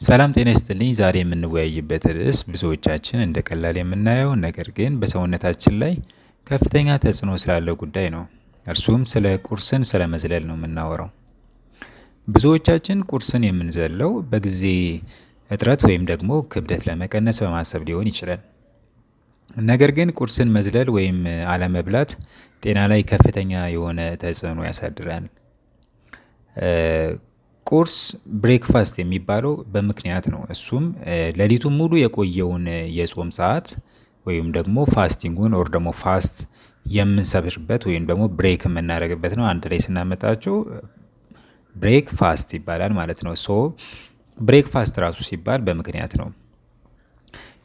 ሰላም ጤና ይስጥልኝ። ዛሬ የምንወያይበት ርዕስ ብዙዎቻችን እንደ ቀላል የምናየው ነገር ግን በሰውነታችን ላይ ከፍተኛ ተጽዕኖ ስላለው ጉዳይ ነው። እርሱም ስለ ቁርስን ስለ መዝለል ነው የምናወራው። ብዙዎቻችን ቁርስን የምንዘለው በጊዜ እጥረት ወይም ደግሞ ክብደት ለመቀነስ በማሰብ ሊሆን ይችላል። ነገር ግን ቁርስን መዝለል ወይም አለመብላት ጤና ላይ ከፍተኛ የሆነ ተጽዕኖ ያሳድራል። ቁርስ breakfast የሚባለው በምክንያት ነው። እሱም ሌሊቱን ሙሉ የቆየውን የጾም ሰዓት ወይም ደግሞ fasting ኡን or ደግሞ fast የምንሰብርበት ወይም ደግሞ break የምናደርግበት ነው። አንድ ላይ ስናመጣቸው break fast ይባላል ማለት ነው። So breakfast ራሱ ሲባል በምክንያት ነው።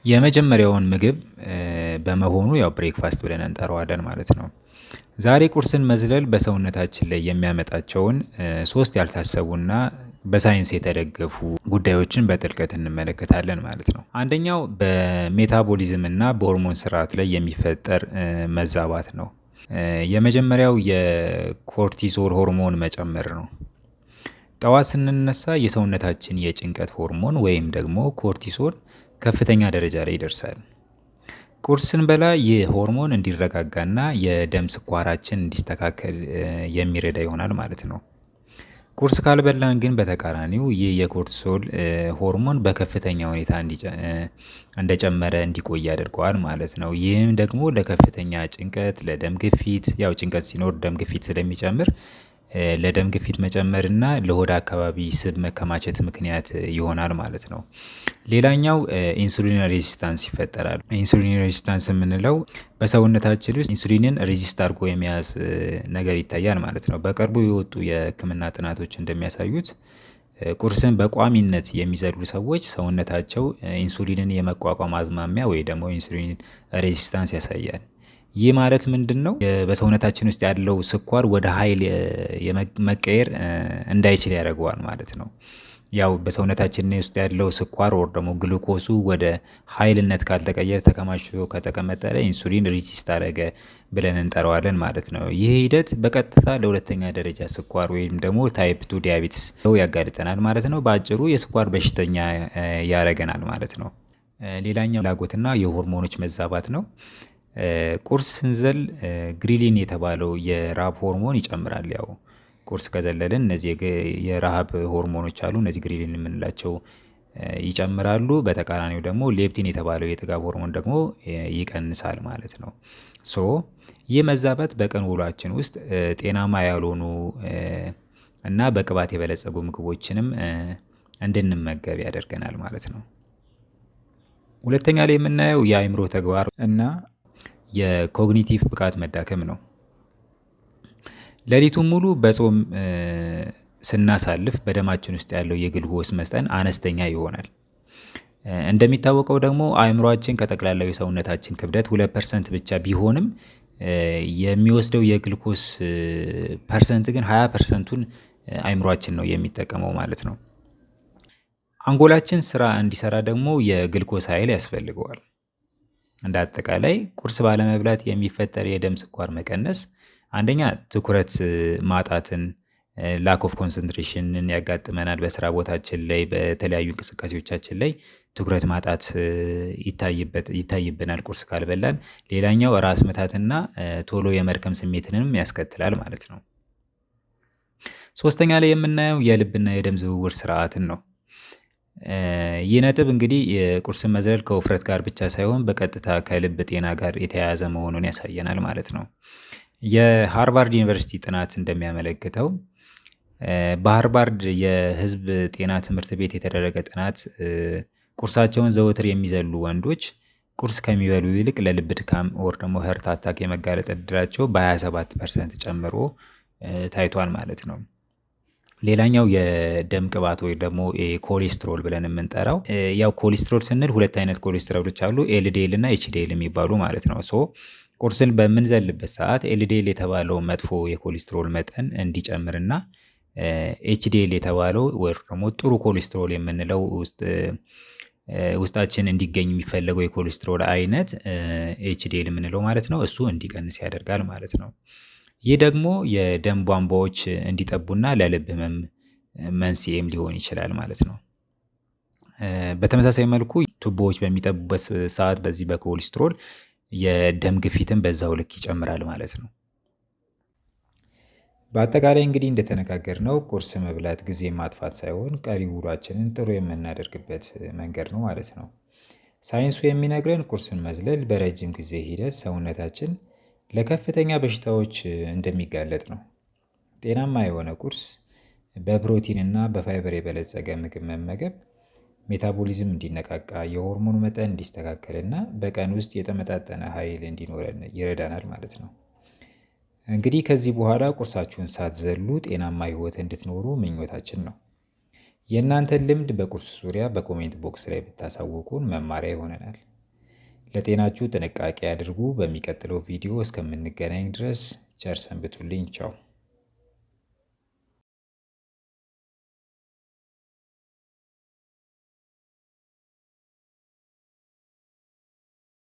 የመጀመሪያውን ምግብ በመሆኑ ያው breakfast ብለን እንጠራዋለን ማለት ነው። ዛሬ ቁርስን መዝለል በሰውነታችን ላይ የሚያመጣቸውን ሶስት ያልታሰቡና በሳይንስ የተደገፉ ጉዳዮችን በጥልቀት እንመለከታለን ማለት ነው። አንደኛው በ metabolism እና በሆርሞን ስርዓት ላይ የሚፈጠር መዛባት ነው። የመጀመሪያው የ cortisol ሆርሞን መጨመር ነው። ጠዋት ስንነሳ የሰውነታችን የጭንቀት ሆርሞን ወይም ደግሞ cortisol ከፍተኛ ደረጃ ላይ ይደርሳል። ቁርስ ስንበላ ይህ ሆርሞን እንዲረጋጋና የደም ስኳራችን እንዲስተካከል የሚረዳ ይሆናል ማለት ነው። ቁርስ ካልበላን ግን በተቃራኒው ይህ የ cortisol ሆርሞን በከፍተኛ ሁኔታ እንደጨመረ እንዲቆይ ያደርገዋል ማለት ነው። ይህም ደግሞ ለከፍተኛ ጭንቀት፣ ለደም ግፊት፣ ያው ጭንቀት ሲኖር ደም ግፊት ስለሚጨምር ለደም ግፊት መጨመር እና ለሆድ አካባቢ ስብ መከማቸት ምክንያት ይሆናል ማለት ነው። ሌላኛው insulin resistance ይፈጠራል። Insulin resistance የምንለው በሰውነታችን ውስጥ ኢንሱሊንን resist አድርጎ የመያዝ ነገር ይታያል ማለት ነው። በቅርቡ የወጡ የሕክምና ጥናቶች እንደሚያሳዩት ቁርስን በቋሚነት የሚዘሉ ሰዎች ሰውነታቸው ኢንሱሊንን የመቋቋም አዝማሚያ ወይ ደግሞ insulin resistance ያሳያል። ይህ ማለት ምንድነው? በሰውነታችን ውስጥ ያለው ስኳር ወደ ኃይል መቀየር እንዳይችል ያደርገዋል ማለት ነው። ያው በሰውነታችን ውስጥ ያለው ስኳር or ደግሞ ግሉኮሱ ወደ ኃይልነት ካልተቀየረ ተከማችቶ ከተቀመጠ insulin resist አደረገ ብለን እንጠራዋለን ማለት ነው። ይህ ሂደት በቀጥታ ለሁለተኛ ደረጃ ስኳር ወይም ደግሞ type 2 diabetes ያጋልጠናል ማለት ነው። በአጭሩ የስኳር በሽተኛ ያደርገናል ማለት ነው። ሌላኛው ፍላጎትና የሆርሞኖች መዛባት ነው። ቁርስ ስንዘል ghrelin የተባለው የረሃብ ሆርሞን ይጨምራል። ያው ቁርስ ከዘለልን እነዚህ የረሃብ ሆርሞኖች አሉ፣ እነዚህ ghrelin የምንላቸው ይጨምራሉ። በተቃራኒው ደግሞ leptin የተባለው የጥጋብ ሆርሞን ደግሞ ይቀንሳል ማለት ነው። So ይህ መዛባት በቀን ውሏችን ውስጥ ጤናማ ያልሆኑ እና በቅባት የበለጸጉ ምግቦችንም እንድንመገብ ያደርገናል ማለት ነው። ሁለተኛ ላይ የምናየው የአእምሮ ተግባር እና የ cognitive ብቃት መዳከም ነው። ሌሊቱን ሙሉ በጾም ስናሳልፍ በደማችን ውስጥ ያለው የግሉኮስ መጠን አነስተኛ ይሆናል። እንደሚታወቀው ደግሞ አእምሮአችን ከጠቅላላው የሰውነታችን ክብደት 2% ብቻ ቢሆንም የሚወስደው የግሉኮስ percent ግን 20%ቱን አእምሮአችን ነው የሚጠቀመው ማለት ነው። አንጎላችን ስራ እንዲሰራ ደግሞ የግሉኮስ ኃይል ያስፈልገዋል። እንደ አጠቃላይ ቁርስ ባለመብላት የሚፈጠር የደም ስኳር መቀነስ አንደኛ ትኩረት ማጣትን፣ lack of concentration ን ያጋጥመናል። በስራ ቦታችን ላይ በተለያዩ እንቅስቃሴዎቻችን ላይ ትኩረት ማጣት ይታይብናል ቁርስ ካልበላን። ሌላኛው ራስ ምታትና ቶሎ የመድከም ስሜትንም ያስከትላል ማለት ነው። ሶስተኛ ላይ የምናየው የልብና የደም ዝውውር ስርዓትን ነው። ይህ ነጥብ እንግዲህ የቁርስን መዝለል ከውፍረት ጋር ብቻ ሳይሆን በቀጥታ ከልብ ጤና ጋር የተያያዘ መሆኑን ያሳየናል ማለት ነው። የሃርቫርድ ዩኒቨርሲቲ ጥናት እንደሚያመለክተው በሃርቫርድ የህዝብ ጤና ትምህርት ቤት የተደረገ ጥናት ቁርሳቸውን ዘወትር የሚዘሉ ወንዶች ቁርስ ከሚበሉ ይልቅ ለልብ ድካም or ደግሞ heart attack የመጋለጥ እድላቸው በ27% ጨምሮ ታይቷል ማለት ነው። ሌላኛው የደም ቅባት ወይ ደግሞ ኮሌስትሮል ብለን የምንጠራው፣ ያው ኮሌስትሮል ስንል ሁለት አይነት ኮሌስትሮሎች አሉ፣ LDL እና HDL የሚባሉ ማለት ነው። So ቁርስን በምንዘልበት ሰዓት LDL የተባለው መጥፎ የኮሌስትሮል መጠን እንዲጨምርና HDL የተባለው ወይ ደግሞ ጥሩ ኮሌስትሮል የምንለው ውስጣችን እንዲገኝ የሚፈለገው የኮሌስትሮል አይነት HDL የምንለው ማለት ነው፣ እሱ እንዲቀንስ ያደርጋል ማለት ነው። ይህ ደግሞ የደም ቧንቧዎች እንዲጠቡና ለልብ ህመም መንስኤም ሊሆን ይችላል ማለት ነው። በተመሳሳይ መልኩ ቱቦዎች በሚጠቡበት ሰዓት በዚህ በኮሌስትሮል የደም ግፊትን በዛው ልክ ይጨምራል ማለት ነው። በአጠቃላይ እንግዲህ እንደተነጋገርነው ቁርስ መብላት ጊዜ ማጥፋት ሳይሆን ቀሪ ውሏችንን ጥሩ የምናደርግበት መንገድ ነው ማለት ነው። ሳይንሱ የሚነግረን ቁርስን መዝለል በረጅም ጊዜ ሂደት ሰውነታችን ለከፍተኛ በሽታዎች እንደሚጋለጥ ነው። ጤናማ የሆነ ቁርስ በፕሮቲን እና በፋይበር የበለፀገ ምግብ መመገብ metabolism እንዲነቃቃ፣ የሆርሞን መጠን እንዲስተካከል እና በቀን ውስጥ የተመጣጠነ ኃይል እንዲኖረን ይረዳናል ማለት ነው። እንግዲህ ከዚህ በኋላ ቁርሳችሁን ሳትዘሉ ጤናማ ህይወት እንድትኖሩ ምኞታችን ነው። የእናንተን ልምድ በቁርስ ዙሪያ በ comment box ላይ ብታሳውቁን መማሪያ ይሆነናል። ለጤናችሁ ጥንቃቄ አድርጉ። በሚቀጥለው ቪዲዮ እስከምንገናኝ ድረስ ቸር ሰንብቱልኝ። ቻው።